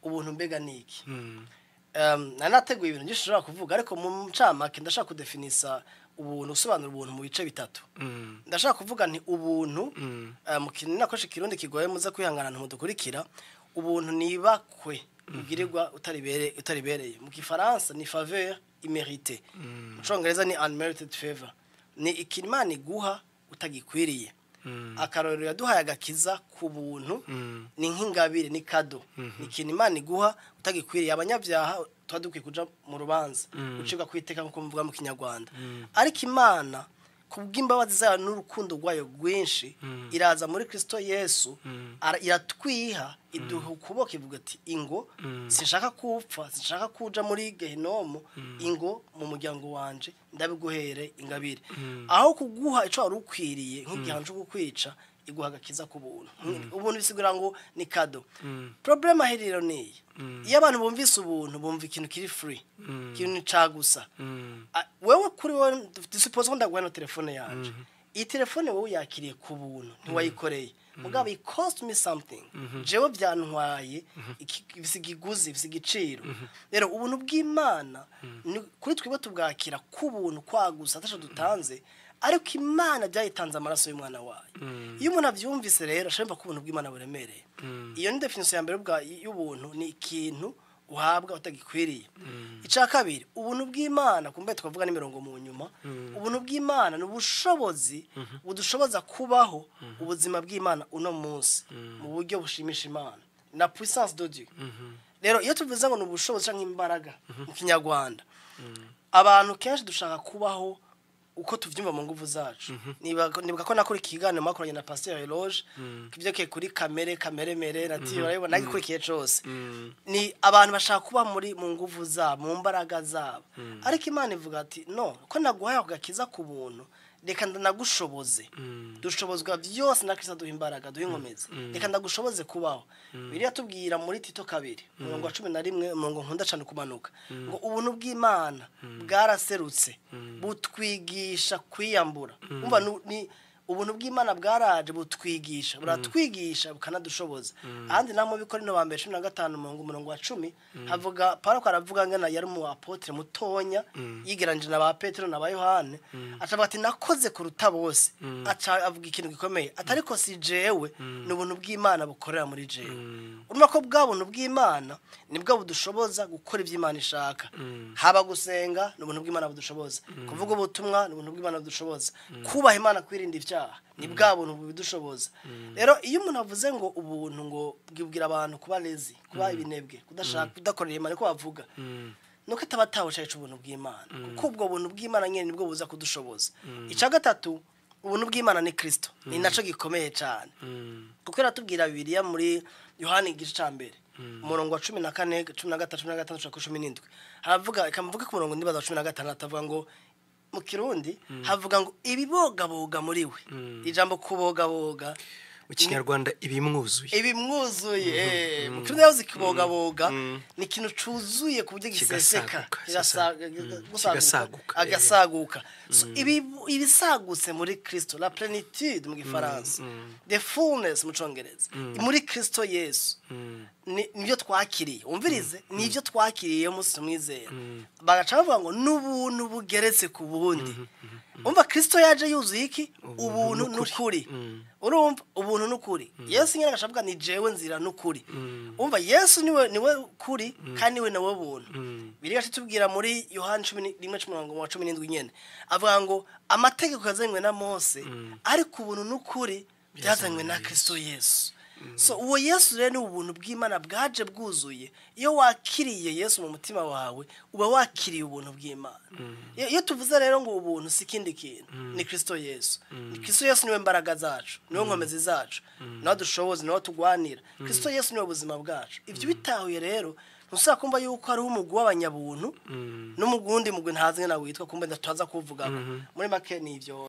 Ubuntu mbega ni iki? Nari nateguye ibintu byinshi nshobora kuvuga, ariko mu ncamake ndashaka kudefinisa ubuntu, usobanura ubuntu mu bice bitatu. Ndashaka kuvuga nti ubuntu, mu kintu nakoresha ikirundi kigoye, muze kwihangana ntimudukurikira. Ubuntu nibakwe ugirirwa utaribereye. Mu gifaransa ni faveur imméritée, mu congereza ni unmerited favor. Ni ikintu Imana iguha utagikwiriye. Akarorero, yaduhaye agakiza ku buntu, ni nk'ingabire, ni cadeau, ni ikintu Imana iguha utagikwiriye. Abanyabyaha tuba dukwiye kuja mu rubanza, gucibwa kwiteka, nk'uko muvuga mu Kinyarwanda. Ariko Imana, kubw'imbabazi zayo n'urukundo rwayo rwinshi, iraza muri Kristo Yesu, iratwiha, iduha ukuboko, ivuga ati: "Ingo, sinshaka kupfa, sinshaka kuja muri gehinomu, ingo mu muryango wanje, ndabiguhere ingabire." Aho kuguha ico wari ukwiriye nk'igihano cyo kukwica, iguha agakiza ku buntu. Ubuntu bisigura ngo ni cadeau. Problème aho rero niyi: iyo abantu bumvise ubuntu, bumva ikintu kiri free, ikintu cagusa. Wewe, kuri wowe, suppose ko ndaguha no telefone yanje. Iyi telefone wowe yakiriye ku buntu, ntiwayikoreye. Mugabo it cost me something, jewe byantwaye bifise ikiguzi, bifise igiciro. Rero ubuntu bw'Imana ni kuri twebwe tubwakira ku buntu kwagusa, ataco dutanze, ariko Imana byayitanze amaraso y'umwana wayo. Iyo umuntu avyumvise rero, ashobora ko ubuntu bw'Imana buremereye. Iyo ni définition ya mbere y'ubuntu: ni ikintu uhabwa utagikwiriye. Icya kabiri, ubuntu bw'Imana, kumbe twavuga n'imirongo mu nyuma, ubuntu bw'Imana ni ubushobozi budushoboza kubaho ubuzima bw'Imana uno munsi mu buryo bushimisha Imana, na puissance de Dieu. Rero iyo tuvuze ngo ni ubushobozi cyangwa imbaraga mu Kinyarwanda, abantu kenshi dushaka kubaho uko tuvyumva mu nguvu zacu. Nibuka ko nakora ikiganiro mwakoranye na Pasteur Eloge kivyerekeye kuri kamere mere nature, urabibona, nagikurikiye cose. Ni abantu bashaka kuba muri mu nguvu zabo, mu mbaraga zabo, ariko Imana ivuga ati: "No ko naguhaye ako gakiza ku buntu, reka ndanagushoboze." Dushobozwa byose na Kristo aduha imbaraga, duha inkomezi. Reka ndagushoboze kubaho. Biriya tubwira muri Tito 2, umurongo wa 11, umurongo nkunda cyane kumanuka, ngo ubuntu bw'Imana bwaraserutse, butwigisha kwiyambura. Umva, ni ubuntu bw'Imana bwaraje, butwigisha, buratwigisha, bukanadushoboza. Ahandi naho mu Bikorinto ba mbere 15, umurongo wa 10, havuga Paulo ko aravuga ngana yari mu apôtre mutonya yigeranje na ba Petero na ba Yohane, acavuga ati: "Nakoze kuruta bose." Aca avuga ikintu gikomeye, atariko si jewe, ni ubuntu bw'Imana bukorera muri jewe. Urumva ko bwa buntu bw'Imana nibwo budushoboza gukora ibyo Imana ishaka. Haba gusenga, ni ubuntu bw'Imana budushoboza. Kuvuga ubutumwa, ni ubuntu bw'Imana budushoboza. Kubaha Imana, kwirinda ibyaha, ni bwa buntu bubidushoboza. Rero iyo umuntu avuze ngo ubuntu, ngo bwibwira abantu kuba lazy, kuba ibinebwe, kudashaka, kudakorera Imana, niko bavuga, nuko ataba atawucaye ubuntu bw'Imana, kuko ubwo buntu bw'Imana nyine nibwo buza kudushoboza. Icya gatatu, ubuntu bw'Imana ni Kristo. Ni naco gikomeye cyane, kuko iratubwira Bibiliya muri Yohani igice cya mbere, umurongo wa 14, 13, 15 gushika kuri 17, haravuga, reka mvuge ku murongo ndibaza wa 16, avuga ngo, mu Kirundi havuga ngo ibibogaboga muri we. Ijambo kubogaboga Mu Kinyarwanda ibimwuzuye. Ibimwuzuye. Mu Kirundi yavuze ikibogaboga, ni ikintu cuzuye ku buryo giseseka. Kigasaguka, kigasaguka, Agasaguka. So, ibisagutse muri Kristo, la plénitude mu Gifaransa, the fullness mu Congereza, muri Kristo Yesu, nibyo twakiriye. Umvirize, nibyo twakiriye umunsi tumwizera. Bagaca bavuga ngo n'ubuntu bugeretse ku bundi. Umva, Kristo yaje yuzuye iki? Ubuntu n'ukuri. Urumva, ubuntu n'ukuri. Yesu nyine agaca avuga: "Ni jewe nzira n'ukuri." Umva, Yesu niwe kuri kandi niwe nawe buntu. Biriya tubwira muri Yohani 11, 17 nyene, avuga ngo amategeko yazanywe na Mose, ariko ubuntu n'ukuri byazanywe na Kristo Yesu. So uwo Yesu rero ni ubuntu bw'Imana bwaje bwuzuye. Iyo wakiriye Yesu mu mutima wawe, uba wakiriye ubuntu bw'Imana. Iyo tuvuze rero ngo ubuntu si ikindi kintu, ni Kristo Yesu. Ni Kristo Yesu, niwe mbaraga zacu, niwe nkomezi zacu, niwe dushobozi, niwe tugwanira. Kristo Yesu niwe buzima bwacu. Ibyo bitahuye rero, ntusaba kumva yuko hariho umugwi w'abanyabuntu n'umugundi mugwi ntazi ngena witwa, kumbe ndataza kuwuvugako. Muri make ni ibyo.